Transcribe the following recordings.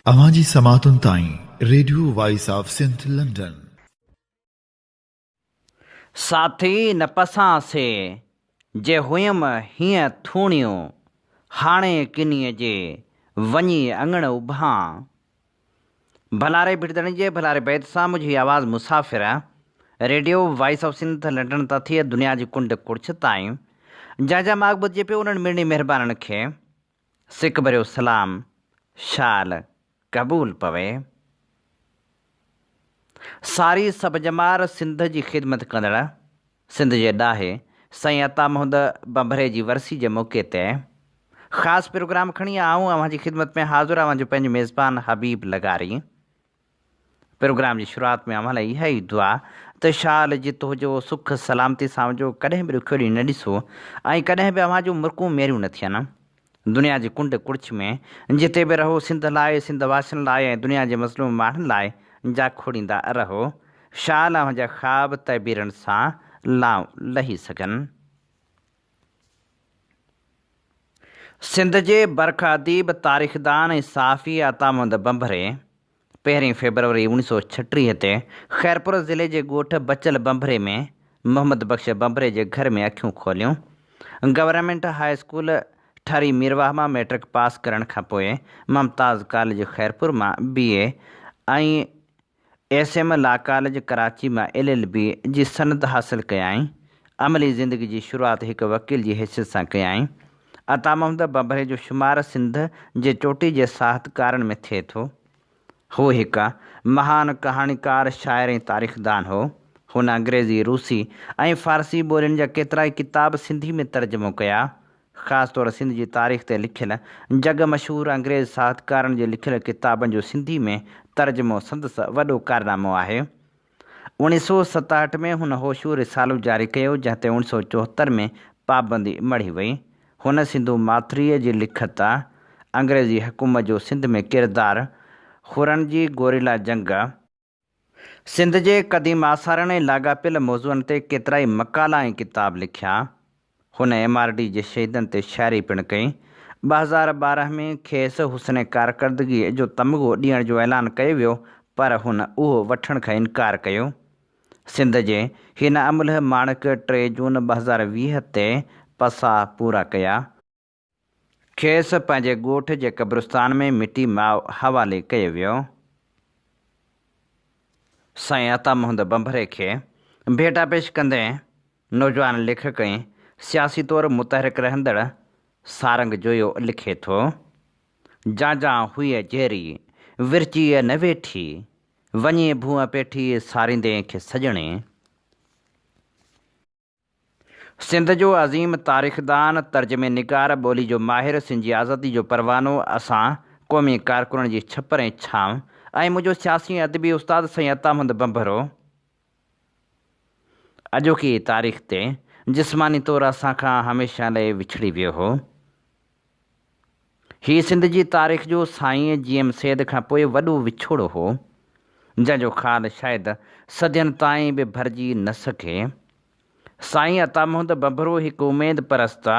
اوهان جي سماعتن تائين radio voice of Sindh London. ساٿي نه پسان سي، جي هيم هيئن ٿوڻيون، هاڻي ڪنيء جي، وڃي اڱڻ اڀان. ڀلاري ڀٽدڻي جي ڀلاري بيت سان منهنجي هي آواز مسافر radio voice of Sindh London تان ٿئي دنيا جي ڪنڊ ڪڙڇ تائين جنهن جا ماڳ ٻڌجي پيو انهن مڙني مهربانن کي سڪ ڀريو سلام شال قبول پوي. ساري سڀ ڄمار سنڌ جي خدمت ڪندڙ سنڌ جي ڏاهي سائين عطا محمد ڀنڀري جي ورسي جي موقعي تي خاص پروگرام کڻي آئون اوهان جي خدمت ۾ حاضر اوهان جو پنهنجو ميزبان حبيب لغاري. پروگرام جي شروعات ۾ اوهان لاء اها ئي دعا ته شال جت هجو سک سلامتي سان هجو ڪڏهن به ڏکيو ڏينهن نه ڏسو ۽ ڪڏهن به اوهان جون مرڪون ميريون نه ٿين. دنيا جي ڪنڊ ڪڙڇ ۾ جتي به رهو سنڌ لاء سنڌ واسين لاء ۽ دنيا جي مظلوم ماڻهن لاء جاکوڙيندا رهو. شال اوهان جا خواب تعبيرن سان لانء لهي سگهن. سنڌ جي برک اديب، تاريخدان ۽ صحافي عطا محمد ڀنڀري پهرين فيبروري اوڻيهه سؤ ڇٽيهه تي خيرپور ضلعي جي ڳوٺ بچل ڀنڀري ۾ محمد بخش ڀنڀري جي گهر ۾ اکيون کوليون. Government high school Thari Mirwah مان مئٽرڪ پاس ڪرڻ کانپوء ممتاز ڪاليج خيرپور مان B A ۽ S M law college Karachi مان ايل ايل بي جي سند حاصل ڪيائين. عملي زندگي جي شروعات هڪ وڪيل جي حيثيت سان ڪيائين. عطا محمد ڀنڀري جو شمار سنڌ جي چوٽي جي ساهتڪارن ۾ ٿئي ٿو. هو هڪ مهان ڪهاڻيڪار، شاعر ۽ تاريخدان هو. هن انگريزي، روسي ۽ فارسي ٻولين جا ڪيترائي ڪتاب سنڌي ۾ ترجمو ڪيا. خاص طور سنڌ جي تاريخ تي لکيل جڳ مشهور انگريز ساهتڪارن جي لکيل ڪتابن جو سنڌي ۾ ترجمو سندس وڏو ڪارنامو آهي. اوڻيهه سو ستهٺ ۾ هن هوشو رسالو جاري ڪيو، جنهن تي اوڻيهه سو چوهتر ۾ پابندي مڙهي وئي. هن سنڌو ماٿريء جي لکت، انگريزي حڪومت جو سنڌ ۾ ڪردار، حرن جي گوريلا جنگ، سنڌ جي قديم آثارن ۽ لاڳاپيل موضوعن تي ڪيترائي مقالا ۽ ڪتاب لکيا. هن ايم آر ڊي جي شهيدن تي شاعري پڻ ڪئي. 2012 ۾ کيس حسن ڪارڪردگيء جو تمغو ڏيڻ جو اعلان ڪيو ويو پر هن اهو وٺڻ کان انڪار ڪيو. سنڌ جي هن املهه ماڻڪ ٽي جون 2020 تي پساهه پورا ڪيا. کيس پنهنجي ڳوٺ جي قبرستان ۾ مٽي ماء حوالي ڪيو ويو. سائين عطا محمد ڀنڀري کي ڀيٽا پيش ڪندي نوجوان ليکڪ ۽ سياسي طور متحرڪ رهندڙ سارنگ جويو لکي ٿو، جان جان هئي جيري، ورچيء نه ويٺي، وڃي ڀونء پيٺي ساريندين کي سڄڻي. سنڌ جو عظيم تاريخدان، ترجمي نگار، ٻولي جو ماهر، سنڌ جي آزادي جو پروانو، اسان قومي ڪارڪنن جي ڇپر ۽ ڇانو ۽ منهنجو سياسي ۽ ادبي استاد سائين عطا محمد ڀنڀرو اڄوڪي تاريخ تي جسماني طور اسان کان هميشه لئه وڇڙي ويو هو. هي سنڌ جي تاريخ جو سائين جي ايم سيد کان پوء وڏو وڇوڙو هو، جنهن جو خال شايد صدين تائين به ڀرجي نه سگهي. سائين عطا محمد ڀنڀرو هڪ اميد پرست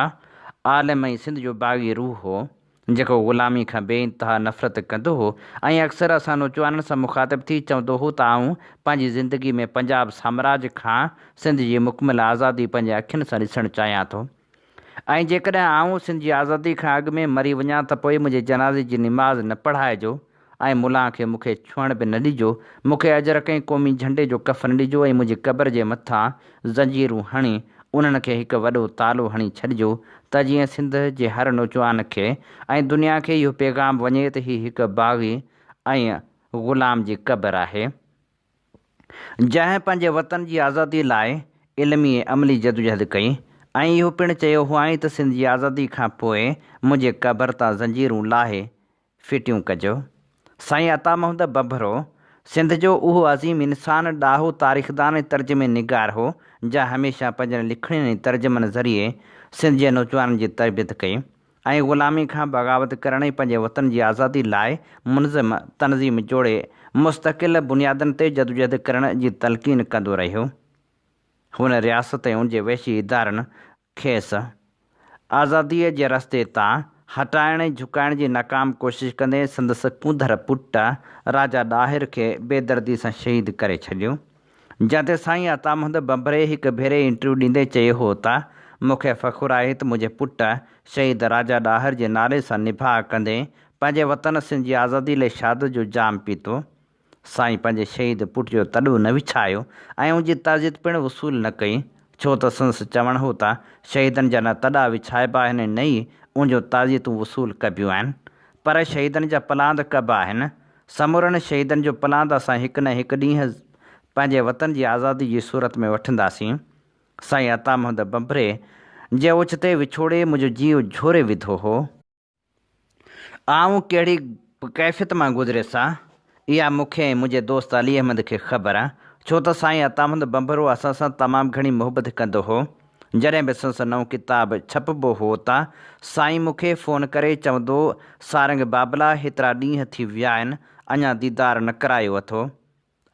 عالم ۽ سنڌ جو باغي روح هو، جيڪو غلامي کان بي انتها نفرت ڪندو هو ۽ اڪثر اسان نوجوانن سان مخاطب ٿي چوندو هو ته آئون پنهنجي زندگي ۾ پنجاب سامراج کان سنڌ جي مڪمل آزادي پنهنجي اکين سان ڏسڻ چاهيان ٿو. ۽ جيڪڏهن آئون سنڌ جي آزادي کان اڳ ۾ مري وڃان ته پوء منهنجي جنازي جي نماز نه پڙهائجو ۽ ملان کي مون کي ڇهڻ به نه ڏجو، مون کي اجرڪ ۽ قومي جهنڊي جو ڪفن ڏجو ۽ منهنجي قبر جي مٿان زنجيرون هڻي انهن کي هڪ وڏو تالو هڻي ڇڏجو ته جيئن سنڌ جي هر نوجوان کي ۽ دنيا کي اهو پيغام وڃي ته هي هڪ باغي ۽ غلام جي قبر آهي. جنهن پنهنجي وطن جي آزادي لاء علمي ۽ عملي جدوجهد ڪئي ۽ اهو پڻ چيو هئائين ته سنڌ جي آزادي کان پوء منهنجي قبر تان زنجيرون لاهي ڦٽيون ڪجو. سائين عطا محمد ڀنڀرو سنڌ جو اهو عظيم انسان، ڏاهو، تاريخدان ۽ ترجمي نگار هو، جنهن هميشه پنهنجن لکڻين ۽ ترجمن ذريعي سنڌ جي نوجوانن جي تربيت ڪئي. ۽ غلامي کان بغاوت ڪرڻ ۽ پنهنجي وطن جي آزادي لاء منظم تنظيم جوڙي مستقل بنيادن تي جدوجهد ڪرڻ جي تلقين ڪندو رهيو. هن رياست ۽ ان جي وحشي ادارن کيس آزاديء جي رستي تان هٽائڻ ۽ جهڪائڻ جي ناڪام ڪوشش ڪندي سندس ڪونڌر پٽ راجا ڏاهر کي بيدردي سان شهيد ڪري ڇڏيو. جنهن تي سائين عطا محمد ڀنڀري هڪ ڀيري انٽرويو ڏيندي چيو هو ته مون کي فخر آهي ته منهنجي پٽ شهيد راجا ڏاهر جي نالي سان نڀاء ڪندي پنهنجي وطن سنڌ جي آزادي لئي شهادت جو جام پيتو. سائين پنهنجي شهيد پٽ جو تڏو نه وڇايو ۽ ان جي تعزيت پڻ وصول نه ڪئي ڇو ته سندس چوڻ هو ته شهيدن جا نه تڏا وڇائبا آهن ۽ نه ئي ان جون تعزيتون وصول ڪبيون آهن پر شهيدن جا پلاند ڪبا آهن. سمورن شهيدن جو پلاند اسان هڪ نه هڪ ڏينهن پنهنجي وطن جي آزادي جي صورت ۾ وٺنداسين. سائين عطا محمد ڀنڀري جي اوچتي وڇوڙي منهنجو جيء جهوري وڌو هو. آئون ڪهڙي ڪيفيت مان گذريس ها، اها مون کي ۽ منهنجي دوست علي احمد کي خبر، ڇو ته سائين عطا محمد ڀنڀرو اسان سان تمام گهڻي محبت ڪندو هو. جڏهن به سندس نئون ڪتاب ڇپبو هو ته سائين مون کي فون ڪري چوندو سارنگ بابلا هيترا ڏينهن ٿي ويا آهن اڃا ديدار نه ڪرايو اٿو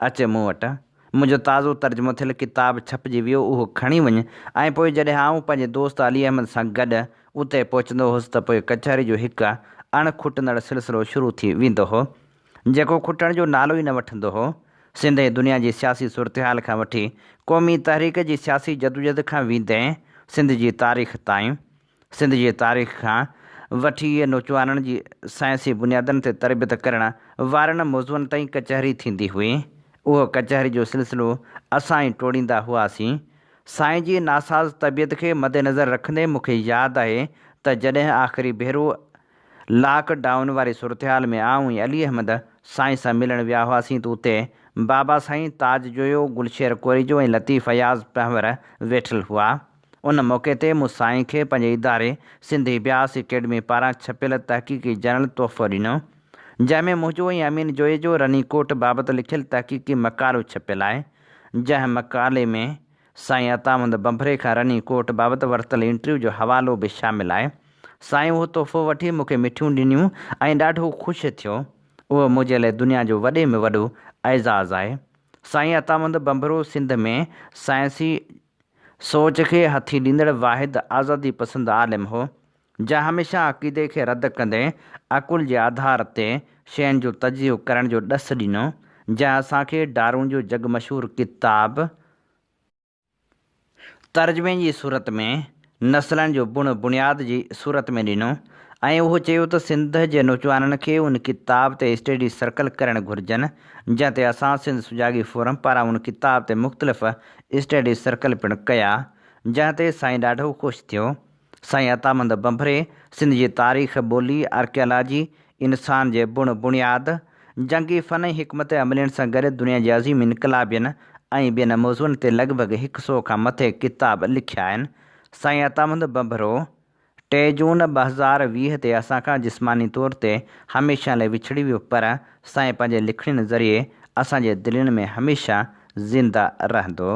اچ مون وٽ منهنجو تازو ترجمو ٿيل ڪتاب ڇپجي ويو اهو کڻي وڃ ۽ پوء جڏهن آئون پنهنجي دوست علي احمد سان گڏ اتي پهچندو هوس ته پوء ڪچهري جو هڪ اڻ کٽندڙ سلسلو شروع ٿي ويندو هو جيڪو کٽڻ جو نالو ئي نه وٺندو هو. سنڌ ۽ دنيا جي سياسي صورتحال کان وٺي قومي تحريڪ جي سياسي جدوجھد کان ويندي سنڌ جي تاريخ تائين، سنڌ جي تاريخ کان وٺي نوجوانن جي سائنسي بنيادن تي تربيت ڪرڻ وارن موضوعن تائين ڪچهري ٿيندي هئي. اهو ڪچهري جو سلسلو اسان ئي ٽوڙيندا هئاسين. سائين جي ناساز طبيعت کي مدنظر رکندي مون کي ياد آهي ته جڏهن آخري ڀيرو لاڪ ڊائون واري صورتحال ۾ آئون ۽ علي احمد سائين سان ملڻ ويا هئاسين ته اتي بابا سائين تاج جويو، گلشير ڪوريجو ۽ لطيف اياز پنهور ويٺل هئا. ان موقعي تي مون سائين کي پنهنجي اداري سنڌ اڀياس اڪيڊمي پاران ڇپيل تحقيقي جرنل تحفو ڏنو، جنهن ۾ منهنجو ۽ امين جويي جو رني ڪوٽ بابت لکيل تحقيقي مقالو ڇپيل آهي، جنهن مقالي ۾ سائين عطا محمد ڀنڀري کان رني ڪوٽ بابت ورتل انٽرويو جو حوالو به شامل آهي. سائين اهو تحفو وٺي مون کي مٺيون ڏنيون ۽ ڏاڍو خوش ٿيو. اهو منهنجي لاء دنيا جو وڏي ۾ وڏو اعزاز آهي. سائين عطا محمد ڀنڀرو سنڌ ۾ سائنسي سوچ کي هٿي ڏيندڙ واحد آزادي پسند عالم هو، جنهن هميشه عقيدي کي رد ڪندي عقل جي آڌار تي شين جو تجزيو ڪرڻ جو ڏس ڏنو، جنهن اسان کي ڊارون جو جڳ مشهور ڪتاب ترجمي جي صورت ۾ نسلن جو بڻ بڻياد جي صورت ۾ ڏنو ۽ اهو چيو ته سنڌ جي نوجوانن کي ان ڪتاب تي اسٽڊي سرڪل ڪرڻ گهرجن جنهن تي اسان سنڌ سجاڳي فورم پاران ان ڪتاب تي مختلف اسٽڊي سرڪل پڻ ڪيا جنهن تي سائين ڏاڍو خوش ٿيو. سائين عطامند ڀنڀري سنڌ جي تاريخ، ٻولي، آرڪيالاجي، انسان جي بڻ بڻياد، جنگي فن ۽ حڪمت عملين سان گڏ دنيا جي عظيم انقلابين ۽ ٻين موضوعن تي لڳ ڀڳ هڪ سئو کان مٿي ڪتاب لکيا آهن. سائين عطامند ڀنڀرو ٽي جون 2020 تي اسان کان جسماني طور تي هميشه لئه وڇڙي ويو پر سائين پنهنجي لکڻين ذريعي اسان جي دلين ۾ هميشه زنده رهندو.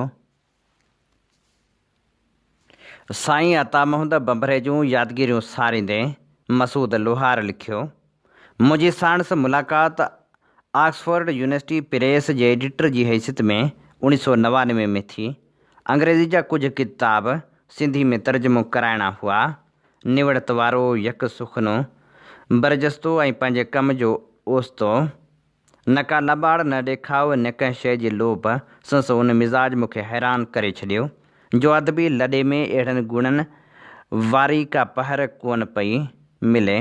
سائين عطا محمد ڀنڀري جون يادگيريون ساريندي مسعود لوهار لکيو، منهنجي ساڻس ملاقات آڪسفورڊ يونيورسٽي پريس جي ايڊيٽر جي حيثيت ۾ 1999 ۾ ٿي. انگريزي جا ڪجهه ڪتاب سنڌي ۾ ترجمو ڪرائڻا هئا. نوڙت وارو، يڪ سخنو، برجستو ۽ پنهنجي ڪم جو اوستو. نه ڪا لٻاڙ، نه ڏيکاء، نه ڪنهن شيء جي لوڀ، سندس ان مزاج مون کي حيران ڪري ڇڏيو، جو ادبي لڏي ۾ اهڙن گڻن واري ڪا پهر ڪونه پئي ملي.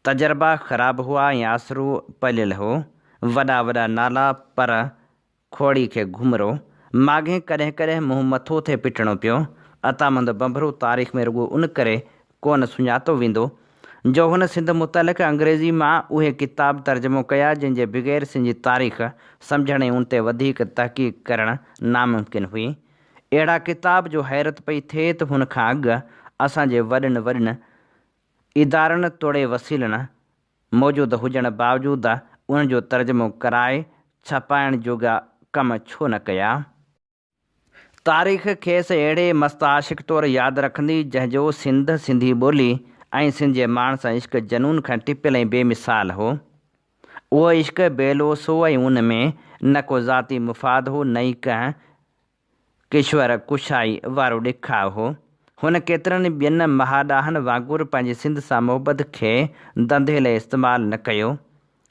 تجربا خراب هئا ۽ آسرو پليل هو. وڏا وڏا نالا، پر کوڙي کي گهمرو، ماڳهين ڪڏهن ڪڏهن منهن مٿو ٿي پٽڻو پيو. عطامند ڀنڀرو تاريخ ۾ رڳو ان ڪري ڪونه سڃاتو ويندو، جو هن سنڌ متعلق انگريزي مان اهي ڪتاب ترجمو ڪيا، جن جي بغير سنڌ جي تاريخ سمجهڻ ۽ ان تي وڌيڪ تحقيق ڪرڻ ناممڪن هئي. اهڙا ڪتاب جو حيرت پئي ٿئي ته هن کان اڳ اسان جي وڏن وڏن ادارن توڙي وسيلن موجود هجڻ باوجود انهن جو ترجمو ڪرائي ڇپائڻ جوڳا ڪم ڇو نه ڪيا؟ تاريخ کيس اهڙي مست عاشق طور ياد رکندي، جنهن جو سنڌ، سنڌي ٻولي ۽ سنڌ جي ماڻهن سان عشق جنون کان ٽپيل ۽ بي مثال هو. اهو عشق بي لوث هو ۽ ان ۾ نه ڪو ذاتي مفاد هو نه ئي ڪنهن ڪشور ڪشائي وارو ڏيکاء هو. هن ڪيترن ٻين مهاڏاهن وانگر پنهنجي سنڌ سان محبت کي ڌنڌي لئه استعمال نه ڪيو.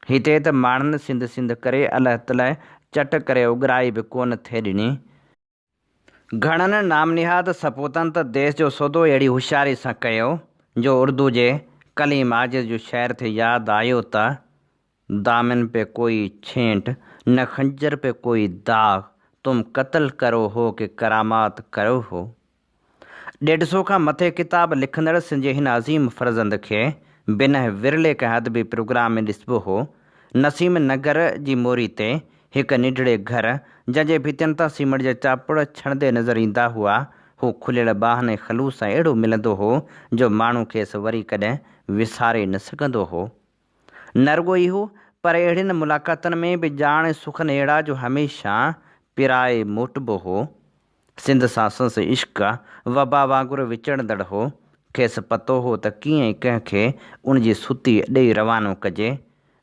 هتي ته ماڻهن سنڌ سنڌ ڪري الهه تلهه چٽ ڪري اوڳرائي به ڪونه ٿي ڏني. گهڻن نام نهاد سپوتن ته ديس جو سودو اهڙي هوشياري سان ڪيو جو اردو جي ڪليم عاجز جو شعر ٿي ياد آيو ته. دامن پي ڪوئي ڇينٽ، نه خنجر پي ڪوئي داغ، تم قتل ڪرو هو ڪي ڪرامات ڪرو هو. ڏيڍ سو کان مٿي ڪتاب لکندڙ سنڌ جي هن عظيم فرزند کي بنهه ورلي ڪنهن ادبي پروگرام ۾ ڏسبو هو. نسيم نگر جي موري تي هڪ ننڍڙي گهر، جنهن جي ڀتين تان سيمٽ جا چاپڙ ڇڻندي نظر ايندا هئا، هو کليل ٻانهن ۽ خلوص سان اهڙو ملندو هو جو ماڻهو کيس وري ڪڏهن وساري نه سگهندو هو. نه رڳو اهو پر اهڙين ملاقاتن ۾ به ڄاڻ ۽ سخن اهڙا جو هميشه پرائي موٽبو هو. سنڌ سان سنس عشق وبا وانگر وچڙندڙ هو. کيس پتو هو ته ڪيئن ۽ ڪنهن کي ان جي ستي ڏئي روانو ڪجي.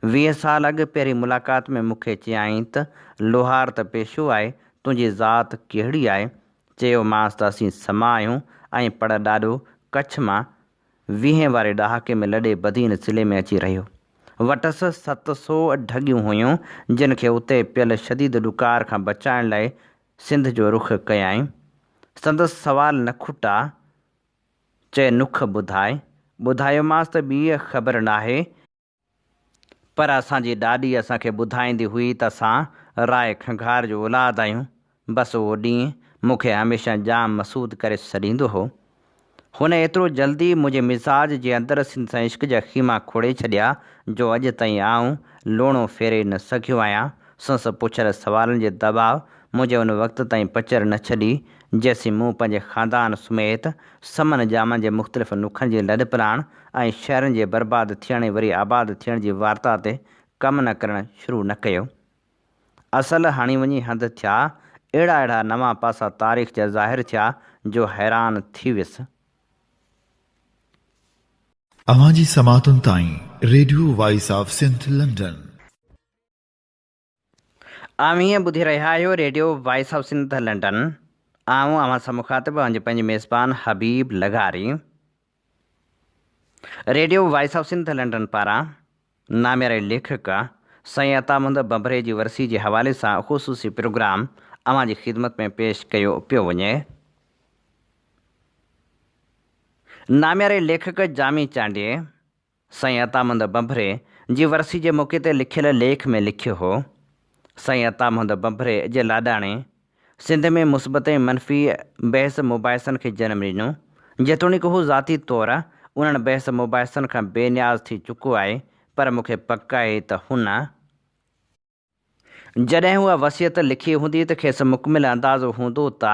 20 سال اڳ پهرين ملاقات ۾ مون کي چيائين ته لوهار ته پيشو آهي، تنهنجي ذات ڪهڙي آهي؟ چيومانس ته اسين سما آهيون ۽ پڙ ڏاڏو ڪڇ مان ويهين واري ڏهاڪي ۾ لڏي بدين ضلعي ۾ اچي رهيو. وٽس 700 ڍڳيون هيون، جن کي اتي پيل شديد ڏڪار کان بچائڻ لاء سنڌ جو رخ ڪيائين. سندس سوال نه کٽا، چئي نک ٻڌاء. ٻڌايومانس ته ٻي خبر ناهي. پر اسان جي ڏاڏي اسان کي ٻڌائيندي هئي ته اسان راء کنگهار جو اولاد آهيون. بس اهو ڏينهن مون کي هميشه ڄام مسعود ڪري سڏيندو هو. هن ايترو جلدي منهنجي مزاج جي اندر سنڌ سان عشق جا خيما کوڙي ڇڏيا جو اڄ تائين آئون لوڻو ڦيري نه سگهيو آهيان. سنس پڇيل سوالن جي دٻاء منهنجي ان وقت تائين پچر نه ڇڏي، جيسين مون پنهنجي خاندان سميت سمن ڄامن جي مختلف نکن جي لڏپلاڻ ۽ شهرن جي برباد ٿيڻ ۽ وري آباد ٿيڻ جي وارتا تي ڪم نه ڪرڻ شروع نه ڪيو. اصل هڻي وڃي هنڌ ٿيا، اهڙا اهڙا نوان پاسا تاريخ جا ظاهر ٿيا جو حيران ٿي ويس. اوهان جي سماعتن تائين radio voice of Sindh London. اوهين ٻڌي رهيا آهيو radio voice of Sindh London. آئون اوهان سان مخاطب اوهان جي پنهنجي ميزبان حبيب لغاري. Radio voice of Sindh London پاران نامياري ليکڪ سائين عطا محمد ڀنڀري جي ورسي جي حوالي سان خصوصي پروگرام اوهان جي خدمت ۾ پيش ڪيو پيو وڃي. نامياري ليکڪ جامي چانڊيي سائين عطا محمد ڀنڀري جي ورسي جي موقعي تي لکيل ليک ۾ لکيو هو، سائين عطا محمد ڀنڀري جي لاڏاڻي سنڌ ۾ مثبت ۽ منفي بحث مباحثن کي جنم ڏنو. جيتوڻيڪ هو ذاتي طور انهن بحث مباحثن کان بي نياز ٿي چڪو آهي پر مون کي پڪ آهي ته هن جڏهن اها وصيت لکي هوندي ته کيس مڪمل اندازو هوندو ته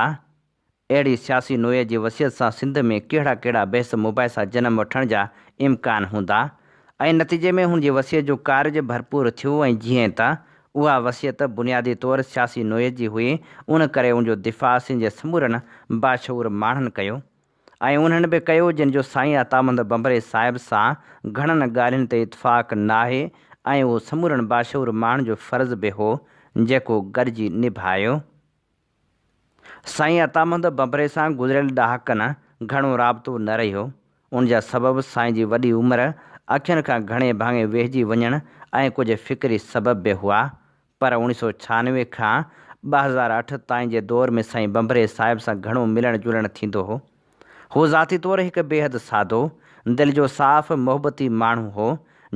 اهڙي سياسي نوعيت جي وصيت سان سنڌ ۾ ڪهڙا ڪهڙا بحث مباحثا جنم وٺڻ جا امڪان هوندا ۽ نتيجي ۾ هن جي وصيت جو ڪارج ڀرپور ٿيو ۽ جيئن ته اها وصيت بنيادي طور سياسي نوعيت جي هئي ان ڪري ان جو دفاع سنڌ جي سمورن باشعور ماڻهن ڪيو. ۽ انهن به ڪيو جن جو سائين عطامحمد ڀنڀري صاحب سان گهڻن ڳالهين تي اتفاق ناهي ۽ اهو سمورن باشعور ماڻهن جو فرض به هو جيڪو گڏجي نڀايو. سائين عطامحمد ڀنڀري سان گذريل ڏهاڪن گهڻو رابطو نه رهيو. ان جا سبب سائين جي وڏي عمر، اکين کان گهڻي ڀاڱي ويهجي وڃڻ ۽ ڪجهه فڪري سبب به هئا پر اوڻيھ سو ڇهانوي کان 2008 تائين جي دور ۾ سائين ڀنڀري صاحب سان گهڻو ملڻ جلڻ ٿيندو هو. هو ذاتي طور هڪ بيحد سادو، دل جو صاف، محبتي ماڻهو هو،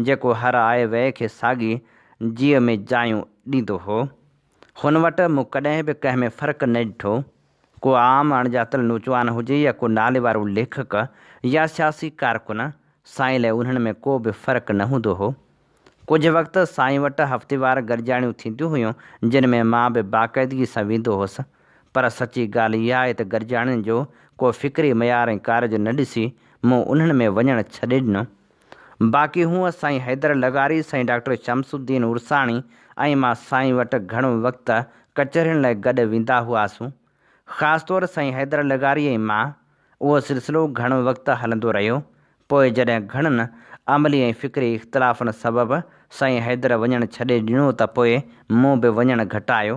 جيڪو هر آئي وئي کي ساڳي جيء ۾ جايون ڏيندو هو. هن وٽ مون ڪڏهن به ڪنهن ۾ فرق نه ڏٺو. ڪو عام اڻڄاتل نوجوان هجي يا ڪو ناليوارو ليکڪ يا سياسي ڪارڪن، سائين لاء انهن ۾ ڪو به فرق نه هوندو هو. ڪجهه وقت سائين وٽ هفتيوار گڏجاڻيون ٿينديون هيون، جن ۾ مان به باقاعدگي سان ويندو هوس. پر سچي ڳالهه اها آهي ته گڏجاڻين جو ڪو فڪري معيار ۽ ڪارج نه ڏسي مون انهن ۾ وڃڻ ڇڏي ڏنو. باقي هونء سائين حيدر لغاري، سائين ڊاڪٽر شمس الدين عرساڻي ۽ مان سائين وٽ گهڻو وقت ڪچهرين لاء گڏ ويندا هئاسون. خاص طور سائين حيدر لغاري ۽ مان، اهو سلسلو گهڻو وقت هلندو رهيو. پوء جڏهن گهڻن عملي ۽ فڪري اختلافن سبب سائين حيدر وڃڻ ڇڏي ڏنو ته پوء مون به وڃڻ گهٽايو.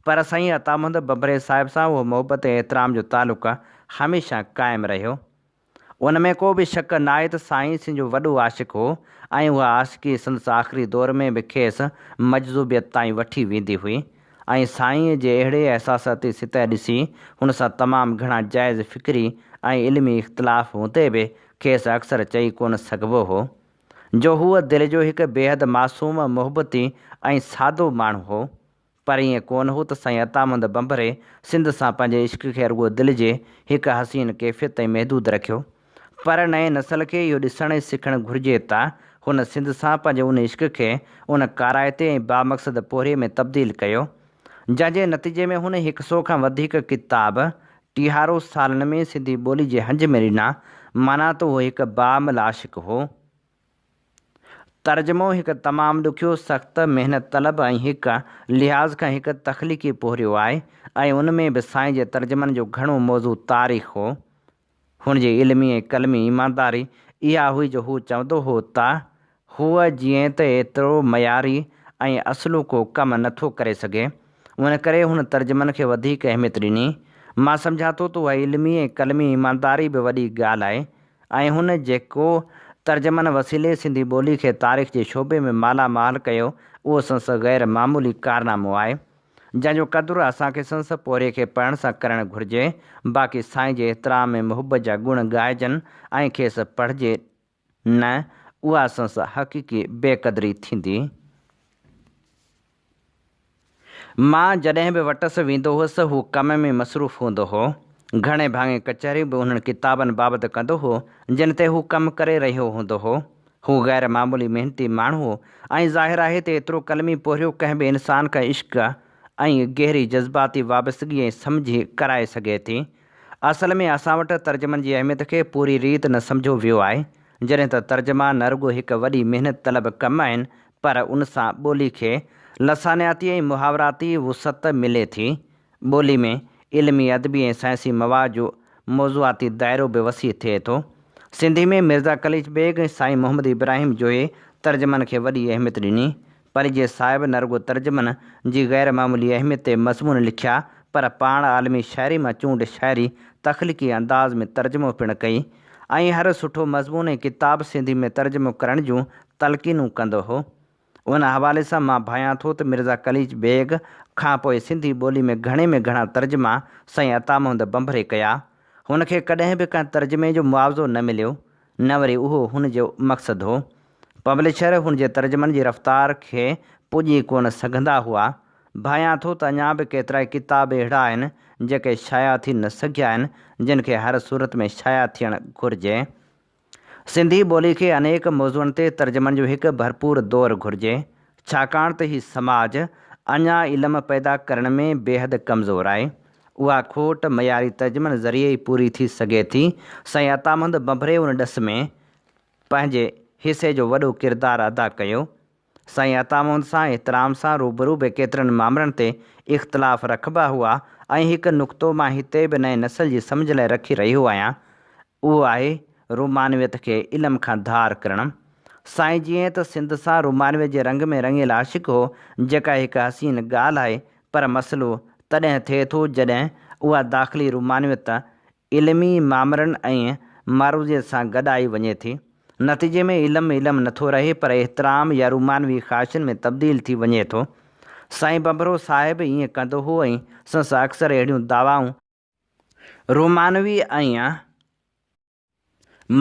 پر سائين عطا محمد ڀنڀري صاحب سان اهو محبت ۽ احترام جو تعلق هميشه قائم رهيو. ان ۾ ڪو به شڪ ناهي ته سائين سنڌ جو وڏو عاشق هو ۽ اها عاشقي سندس آخري دور ۾ به کيس مجذوبيت تائين وٺي ويندي هئي ۽ سائينء جي اهڙي احساساتي سطح ڏسي هن سان تمام گهڻا جائز فڪري ۽ علمي اختلاف هوندي به کيس اڪثر چئي ڪونه سگهبو هو جو هو دل جو هڪ بيحد معصوم، محبتي ۽ سادو ماڻهو هو. پر ائين ڪونه هو ته سائين عطا محمد ڀنڀري سنڌ سان پنهنجي عشق کي رڳو دل جي هڪ حسين ڪيفيت تائين محدود رکيو. پر نئين نسل کي اهو ڏسڻ ۽ سکڻ گهرجي ته هن سنڌ سان پنهنجي ان عشق کي ان ڪارائتي ۽ بامقصد پورهيي ۾ تبديل ڪيو، جنهن جي نتيجي ۾ هن هڪ سو کان وڌيڪ ڪتاب ٽيهارو سالن ۾ سنڌي ٻولي جي هنج ۾ ڏنا، معنيٰ ته اهو هڪ باعمل عاشق هو. ترجمو هڪ تمام ڏکيو، سخت، محنت طلب ۽ هڪ لحاظ کان هڪ تخليقي پورهيو آهي ۽ ان ۾ به سائين جي ترجمن جو گهڻو موضوع تاريخ هو. هن جي علمي ۽ قلمي ايمانداري اها هئي جو هو چوندو هو ته هو جيئن ته ايترو معياري ۽ اصلوڪو ڪم نه ٿو ڪري سگهي، ان ڪري هن ترجمن کي وڌيڪ اهميت ڏني. مان سمجهان ٿو ته اها علمي ۽ قلمي ايمانداري به وڏي ڳالهه آهي ۽ هن جيڪو ترجمن وسيلي سنڌي ٻولي کي تاريخ جي شعبي ۾ مالا مال ڪيو، اهو سندس غير معمولي ڪارنامو آهي. جنهن جو قدر اسان کي سندس پورهيي کي پڙهڻ سان ڪرڻ گهرجي، باقي سائين جي احترام ۾ محبت جا گڻ ڳائجن ۽ کيس پڙهجي نه، اها سندس حقيقي بي قدري ٿيندي. مان جڏهن به وٽس ويندو هوس، هو ڪم ۾ مصروف هوندو هو. گهڻي ڀاڱي ڪچهريون به انهن ڪتابن بابت ڪندو هو، جن تي هو ڪم ڪري رهيو هوندو هو. هو غير معمولي محنتي ماڻهو هو ۽ ظاهر آهي ته ايترو قلمي پورهيو ڪنهن به انسان کان عشق ۽ گهري جذباتي وابستگي ۽ سمجهه ڪرائي سگهي ٿي. اصل ۾ اسان وٽ ترجمن جي اهميت کي پوري ريت نه سمجهيو ويو آهي. جڏهن ته ترجما نه رڳو هڪ وڏي محنت طلب ڪم آهن پر ان سان ٻولي کي لسانياتي ۽ محاوراتي وسعت ملي ٿي. ٻولي ۾ علمي، ادبي ۽ سائنسي مواد جو موضوعاتي دائرو به وسيع ٿئي ٿو. سنڌي ۾ مرزا قليچ بيگ ۽ سائين محمد ابراهيم جويي ترجمن کي وڏي اهميت ڏني. پليجي صاحب نه رڳو ترجمن جي غير معمولي اهميت تي مضمون لکيا پر پاڻ عالمي شاعري مان چونڊ شاعري تخليقي انداز ۾ ترجمو پڻ ڪئي ۽ هر سٺو مضمون ۽ ڪتاب سنڌي ۾ ترجمو ڪرڻ جون تلقينون ڪندو هو. ان حوالي سان مان ڀانيان ٿو ته مرزا قليچ بيگ کان پوء سنڌي ٻولي ۾ گهڻي ۾ گهڻا ترجما سائين عطا محمد ڀنڀري ڪيا. هن کي ڪڏهن به ڪنهن ترجمي جو معاوضو نه مليو، نه وري اهو هن جو مقصد هو. پبلشر هن جي ترجمن جي رفتار کي پڄي ڪونه سگهندا هئا. ڀانيان ٿو ته اڃا به ڪيترائي ڪتاب اهڙا آهن، جيڪي شايع ٿي نه سگهيا آهن، جن کي هر صورت ۾ شايع ٿيڻ گهرجي. سنڌي ٻولي کي انيڪ موضوعن تي ترجمن جو هڪ ڀرپور دور گهرجي، ڇاڪاڻ ته هي سماج اڃا علم پيدا ڪرڻ ۾ بيحد ڪمزور آهي. اها کوٽ معياري ترجمن ذريعي ئي پوري ٿي سگهي ٿي. سائين عطا محمد ڀنڀري ان ڏس ۾ پنهنجي حصي جو وڏو ڪردار ادا ڪيو. سائين عطا محمد سان احترام سان روبرو به ڪيترن مامرن تي اختلاف رکبا هئا ۽ هڪ نقطو مان هتي به نئين نسل جي سمجهه لاء رکي رهيو آهيان اهو آهي رومانويت کي علم کان ڌار ڪرڻ. سائين جيئن ته سنڌ سان رومانويت جي رنگ ۾ رڱيل عاشق هو جيڪا هڪ حسين ڳالهه آهي پر مسئلو تڏهن ٿئي ٿو جڏهن اها داخلي رومانويت علمي مامرن ۽ معروضيت سان گڏائي وڃي ٿي. نتيجي ۾ علم علم نٿو رهي پر احترام يا رومانوي خواهشن ۾ تبديل ٿي وڃي ٿو. سائين ڀنڀرو صاحب ائين ڪندو هو ۽ سندس اڪثر اهڙيون دعوائون رومانوي ۽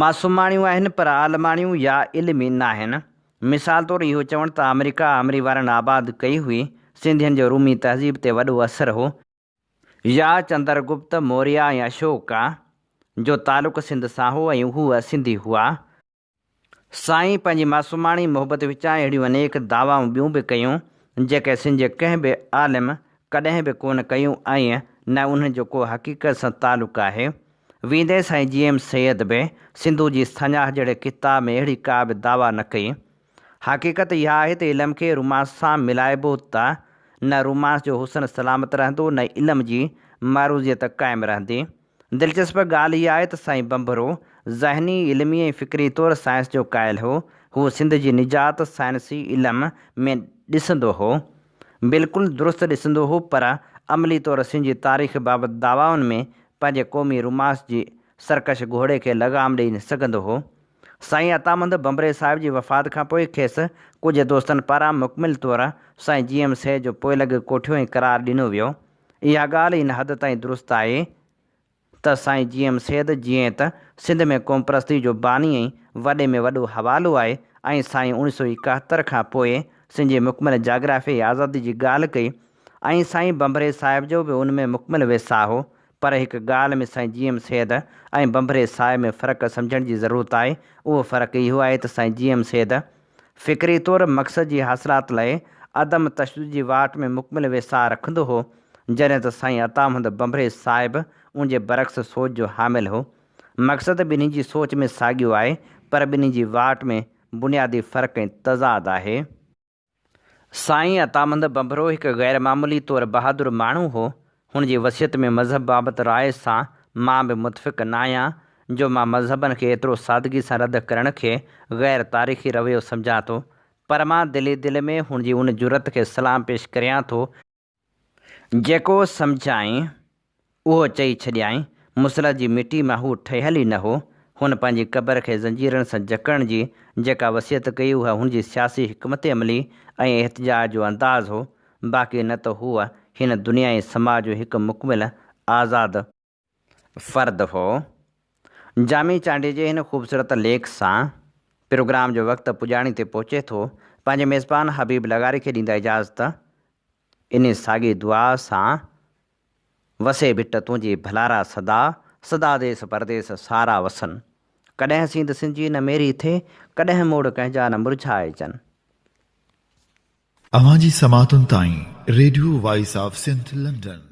معصوماڻيون آهن پر عالماڻيون يا علمي ناهن. مثال طور اهو چوڻ ته آمريڪا آمري وارن آباد ڪئي هئي، سنڌين جو رومي تهذيب تي وڏو اثر هو، يا چندر گپت موريا ۽ اشوڪا جو تعلق سنڌ سان هو ۽ هو سنڌي هئا. سائين پنهنجي معصوماڻي محبت وچان اهڙيون انيڪ دعوائون ٻيون به ڪيون، جيڪي سنڌ جي ڪنهن به عالم ڪڏهن به ڪونه ڪيون ۽ نه انهن جو ڪو حقيقت سان تعلق آهي. ويندي سائين جي ايم سيد به سنڌو جي ساڃاهه جهڙي ڪتاب ۾ اهڙي ڪا به دعويٰ نه ڪئي. حقيقت اها آهي ته علم کي رومانس سان ملائبو ته نه رومانس جو حسن سلامت رهندو نه علم جي معروضيت قائم رهندي. دلچسپ ڳالهه اها آهي ته سائين ڀنڀرو ذهني، علمي ۽ فڪري طور سائنس جو قائل هو. هو سنڌ جي نجات سائنسي علم ۾ ڏسندو هو. بلڪل درست ڏسندو هو پر عملي طور سنڌ جي تاريخ بابت دعوائن ۾ پنهنجي قومي رومانس جي سرڪش گهوڙي کي لغام ڏئي نه سگهندو هو. سائين عطامحمد ڀنڀري صاحب جي وفات کان پوء کيس ڪجهه دوستن پاران مڪمل طور سائين جي ايم سيد جو پوئلڳ ڪوٺيو ۽ قرار ڏنو ويو. اها ڳالهه ان حد تائين درست آهي ته سائين جي ايم سيد جيئن ته سنڌ ۾ قومپرستي جو باني ۽ وڏي ۾ وڏو حوالو آهي ۽ سائين اوڻيھ سو ايڪاهتر کان پوء سنڌ جي مڪمل جاگرافيائي آزادي جي ڳالهه ڪئي ۽ سائين ڀنڀري صاحب جو به ان ۾ مڪمل ويساهه هو پر هڪ ڳالهه ۾ سائين جي ايم سيد ۽ ڀنڀري صاحب ۾ فرق سمجهڻ جي ضرورت آهي اهو فرق اهو آهي ته سائين جي ايم سيد فڪري طور مقصد جي حاصلات لاء عدم تشدد جي واٽ ۾ مڪمل ويساهه رکندو هو، جڏهن ته سائين عطا محمد ڀنڀري صاحب ان جي برعڪس سوچ جو حامل هو. مقصد ٻنهي جي سوچ ۾ ساڳيو آهي، پر ٻنهي جي واٽ ۾ بنيادي فرق ۽ تضاد آهي. سائين عطا محمد ڀنڀرو هڪ غير معمولي طور بهادر ماڻهو هو. هن جي وصيت ۾ مذهب بابت راء سان مان به متفق ناهيان جو مان مذهبن کي ايترو سادگي سان رد ڪرڻ کي غير تاريخي رويو سمجهان ٿو پر مان دل ئي دل ۾ هن جي ان جرئت کي سلام پيش ڪريان ٿو جيڪو سمجهيائين اهو چئي ڇڏيائين. مصلح جي مٽي مان هو ٺهيل ئي نه هو. هن پنهنجي قبر کي زنجيرن سان جڪڙڻ جي جيڪا وصيت ڪئي اها هن جي سياسي حڪمت عملي ۽ احتجاج جو انداز هو. باقي نه ته هو هن دنيا ۽ سماج جو هڪ مڪمل آزاد فرد هو. جامي چانڊيي جي هن خوبصورت ليک سان پروگرام جو وقت پڄاڻي تي پهچي ٿو. پنهنجي ميزبان حبيب لغاري کي ڏيندا اجازت. انهي ساڳي دعا سان وسي ڀٽ تنهنجي ڀلارا سدا، سدا ديس پرديس سارا وسن. ڪڏهن سينڌ سنجي نه ميري ٿئي، ڪڏهن موڙ ڪنهن جا نه مرجهائجن. اوهان جي سماعتن تائين radio voice of Sindh London.